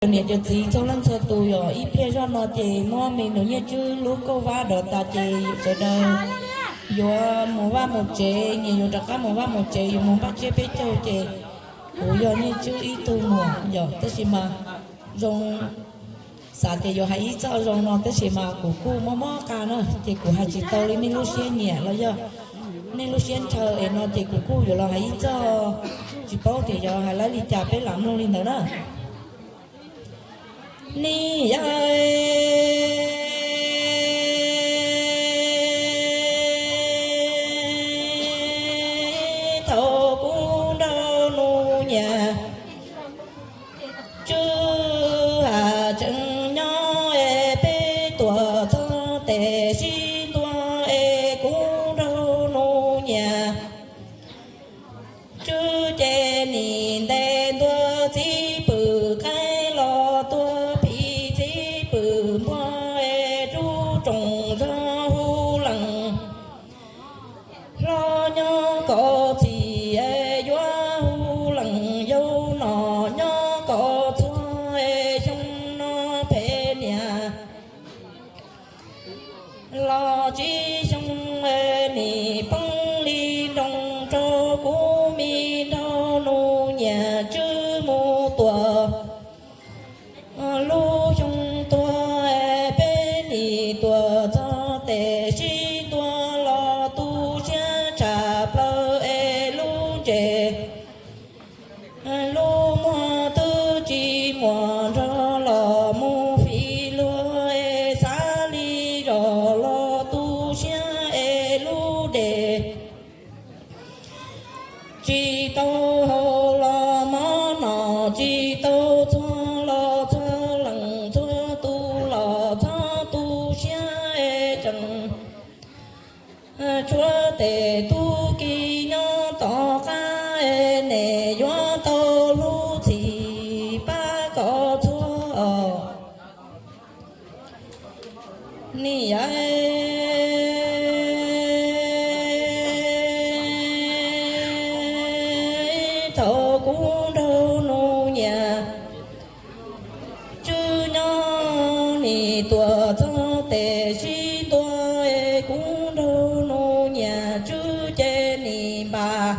Cov niam cov txiv txhua leej txhua tus, yog ib pliag zoj no ces muab me nus Nyiaj Tswb lub kauj vab dov tas ces sawv daws yuav mus vaj mus tsev, nyias yuav rov qab mus vaj mus tsev, yuav mus npaj tsiab peb caug ces kuv yog Nyiaj Tswb ib tug muam yom, tab sis mas zoo xav tias yuav hais ib txoj zoo no tab sis mas kuv kuj mob mob qa na, ces kuv hais tsis tau li nej lub siab nyiam los yog nej lub siab ntshaw es no ces kuv kuj yuav los hais ib txoj, tsis paub tias yuav hais laib li cas peb lam mloog li ntawd na. Nij yam thaum kuv nraug Nus Nyiaj Tswb tseem nyob es peb tuaj txog tes sib ntua es kuv nraug Nus Nyiaj Tswb ces nim ntes ntua txiv pwm qaib los tuag phim txiv pwm npua es rub rooj zog hu lees hlob nyob kaum txim es yuav hu lees yau nom nyob kaum txhua es xyoo no phem niam los tsib xyoo es nim poob li nroos rau kuv me nraug Nus Nyiaj Tswb mus tuaj lub xyoo tuag es peb nim tuaj txog tes sib ntua los tu siab tshaj plaws es lub ntses lub muag twb tsis muaj nrog los mus fim luag es xav li zos los tu siab es lub dej tsis tau haus los mov noj tsis tau txhuag los txhua leej txhua tus los txhob tu siab es tseem tshuav tes tub ki nyob tom qab es nim yuav tau lub txim pab kom txhua os. Nij yam thaum kuv nraug Nus Nyiaj Tswb nyob nim tuaj txog tes sib ntua es kuv nraug Nus Nyiaj Tswb ces nim npaj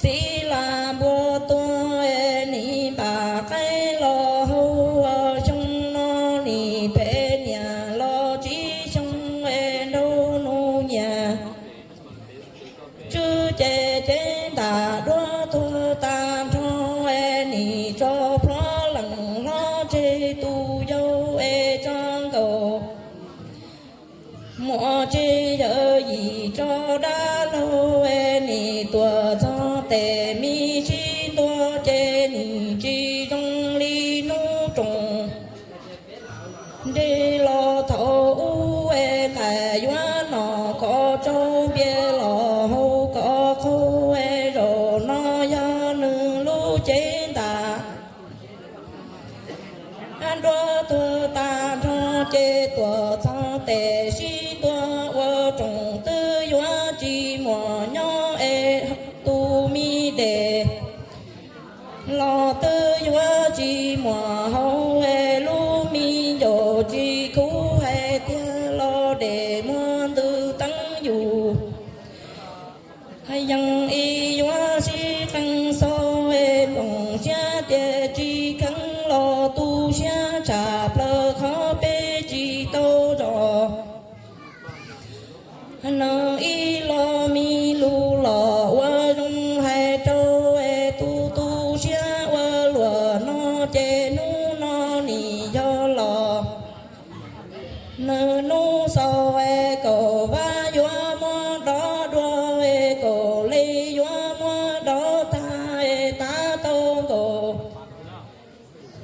txiv laj npua tuag es nim npaj qaib los haus, xyoo no nim phem niam los tsib xyoo es nraug Nus Nyiaj Tswb ces cev ntam duab tuag tag nrho es nim tso plhuav leej hlob tseg tus yau es tso nkaus muaj tseg yawm yim tso dab laug es nim tuaj txog tes me sib ntua ces nim tsis zoo li hnub roos nrig los thaum ub es nqaij yuav noj kom tsau npias los haus kom qaug es zaum no yog nws lub cev ntam duab tuag tag nrho ces tuaj txog tes sib ntua ua roos twb yuav tsis muaj nyob es tus me dej los twb yuav tsis muaj haus es lub me ncaus tsis khuv hais tiag los dej muag ntws teeb yus. Yeej ib yuav sib qees xaus es nplooj siab tias tsis kheev los tu siab tshaj plaws qhov peb tsis tau zos. Nws ib los me lus los ua zoo hais rau es tus tu siab ua luaj no ces hnub no nim yog los. Nws hnub xaus es kaum vab yuav muab dov dua es kaum li yuav muab dov tag es tav tau nkaus.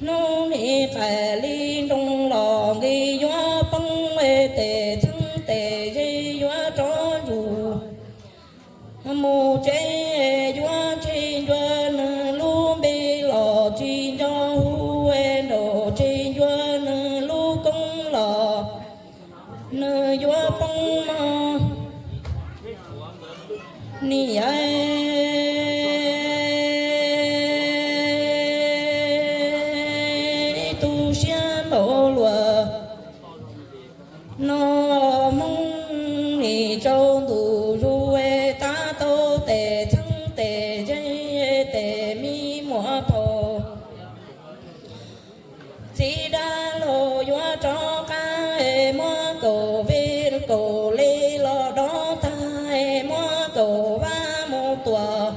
Hnub nim qaij li nroos los nqis yuav poob es tes txheeb tes ze yuav rov ntsug. Mus tsev yuav tseg ncua nws lub npe los tsis nco hu es nraum tseg ncua nws lub koob los nws yuav poob mog. Nij yam tu siab npaum luaj no, Hmoob nim tsaus ntuj zus tab tau tes txheeb tes ze tes me muam phauj. Txiv dab laug yuav rov qab muab kaum vij kaum li los dob tag, muab kaum vab mus tuam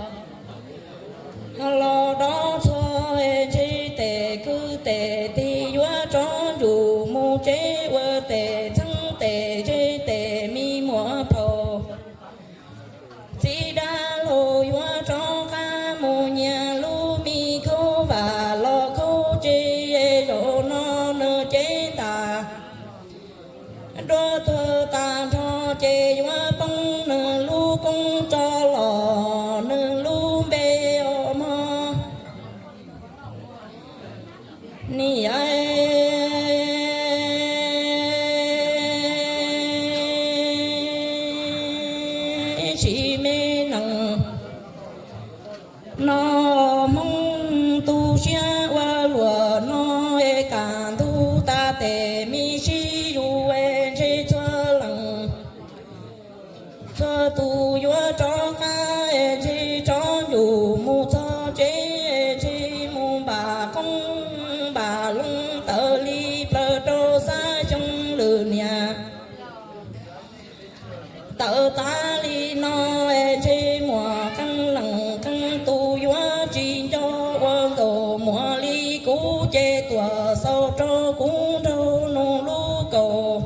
los dob txhua, ntshe tes kwv tes tij yuav rov ntsum mus tsev ua tes txheeb tes ze tes me muam phauj. Txiv dab laug yuav rov qab mus nyiag lub me khaub vam los khaub tsev, zaum no nws cev tas duab tuag tas nrho ces yuav poob nws lub koob tso los nws lub npe os mog. Nim ib sim me nees no, Hmoob tu siab ua luam no, es kaj ntug tas tes me sib yuav es ntshe txhua leej txhua tus yuav rov qab es ntshe rov ntsum mus txog tsev, ntshe mus npam qoob npam loo tawm li plaws rau xab xyoo lwm niam. Tawm tas li no es ntshe muaj qee leej qee tus yuav tsis nco ua nkaus muaj li kuv ces tuam xaus rau kuv nraug nus lub kaum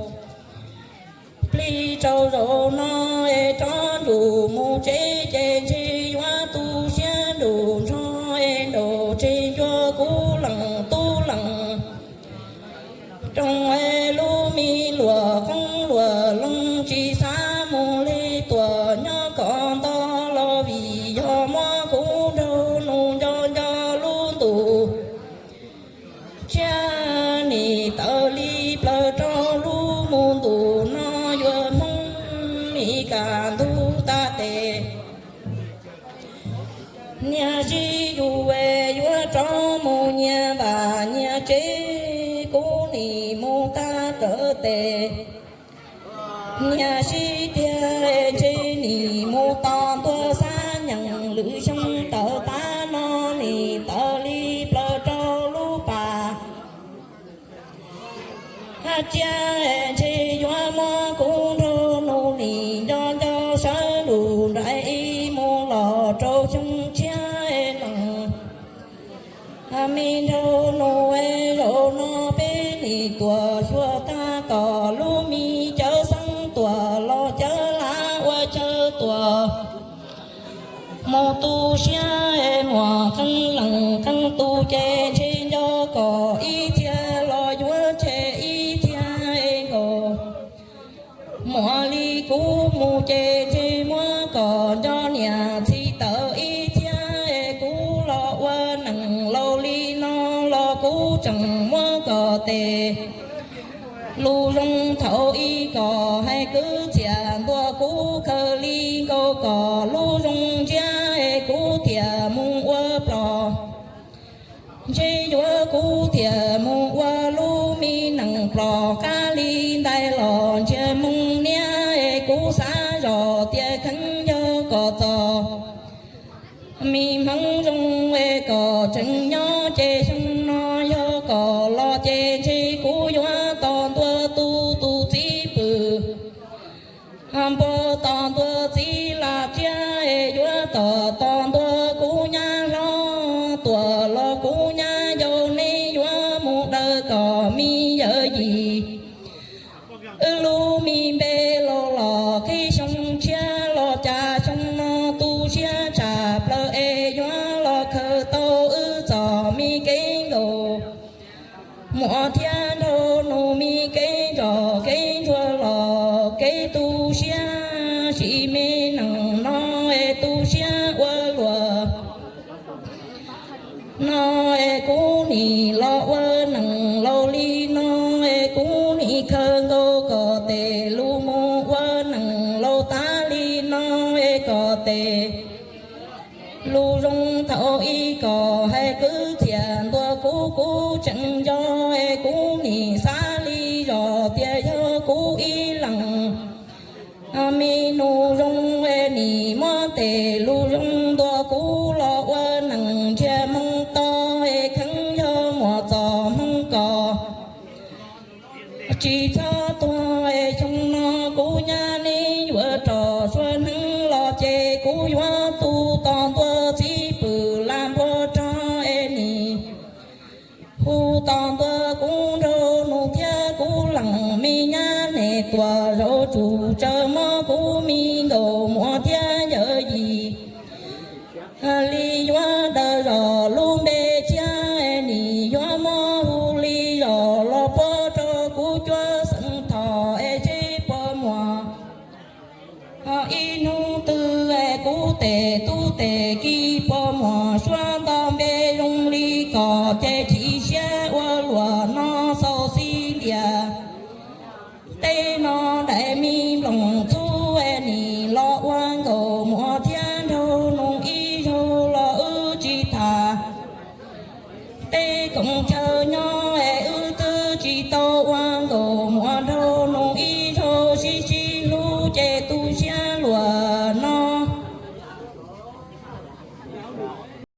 plig rau zaum no es rov ntsum mus tsev ces ntshe yuav tu siab ntsum nrho es nraum tseg ncua kuv leej tub leej rooj es lub me luam qoob luam loo tsis xav mus li tuam nyob kom nto los vim yog muab kuv nraug nus nco nco lub ntuj tshiab nim tawm li plaws rau lub mus ntuj no yuav Hmoob nim kaj ntug tas tes. Niag sib yuav es yuav rov mus nyiag vaj nyiag tsev, kuv nim mus tag rawv tes. Niag sib tiag es ntshe nim mus tos ntua xab nyeem lwm xyoo tawm tas no nim tawm li plaws rau lub pas hab tsiab es ntshe yuav muab kuv nraug nus nim nco nco sawv lug nraim ib mus los rau xyoo tshiab es leej. Me nraug nus es zaum no peb nim tuam xyuas tag tom lub me cawv xeeb tuam los cawv lav ua chaw tuam mus tu siab es muaj qee leej qee tus ces ntshe nco kom ib txhia los yuav tshem ib txhia es nkaus. Muaj li kuv mus ces ntshe muab kom nco niam txiv tawm ib txhia es kuv los ua neeg laus li no los kuv tseem muab kom tes. Lus zoo thaum ub kom hais kwv txhiaj ntua kuv khaws li nkaus kom lub zoo ntsiab es kuv thiaj mus ua plos. Ntshe yuav kuv thiaj mus ua lub me neeg plos qab li ntais los ntsiag moo niab es kuv xav zoj tias kheev yog kom txog me hmoov zoo es kom tseem nyob ces xyoo no yog kom los ces ntshe kuv yuav tos ntua tu tus txiv pwm npua, tos ntua txiv lam tsiab es yuav tos tos ntua kuv nyab hlob tuam los kuv nyab yau neb yuav mus daws kom me yawm yim. Wb lub me npe laus los qhib xyoo tshiab los cas xyoo no tu siab tshaj plaws es yuav los khaws tau wb txoj me kev nkaus. Muam thiab nraug nus me kev ntsoj kev ntsuag los kev tu siab sim me neej no es tu siab ua luaj no es kuv nim los ua neeg laus li no es kuv nim khaws nkaus kom tes lug mus ua neeg laus tas li no es kom tes lus zoo thaum ub kom hais kwv txhiaj ntua kuv, kuv tseem nco nim xav li zos tias yog kuv ib leeg. Me nus zoo es nim muab tes lus zoo ntuas kuv los ua neeg nrhiav hmoo to es kheev yog muam txom hmoo kos. Tsis txhob tuag es xyoo no kuv nyab neb yuav rov suav hneev los ces kuv yuav tu tos ntua txiv pwm lam npua rog es nim hu tos ntua kuv nraug nus thiab kuv leeg me nyab nim tuaj zaum tsum tsaws mob kuv me nkauj muam thiab yawm yij. Li yuav daws zos lub npe tshiab es nim yuav muab hu li zos los puab rau kuv cuab xeem thom es seb puas muaj ib hnub twg es kuv tes tub tes kiv puas muaj suab nto npe zoo li kom ces chim siab ua luam no xaus xib ntiag. Tej no daim me nplooj txub es nim los ua nkauj muam thiab nraug nus ib zaug los wb tsis tham. Tej koom chaw nyob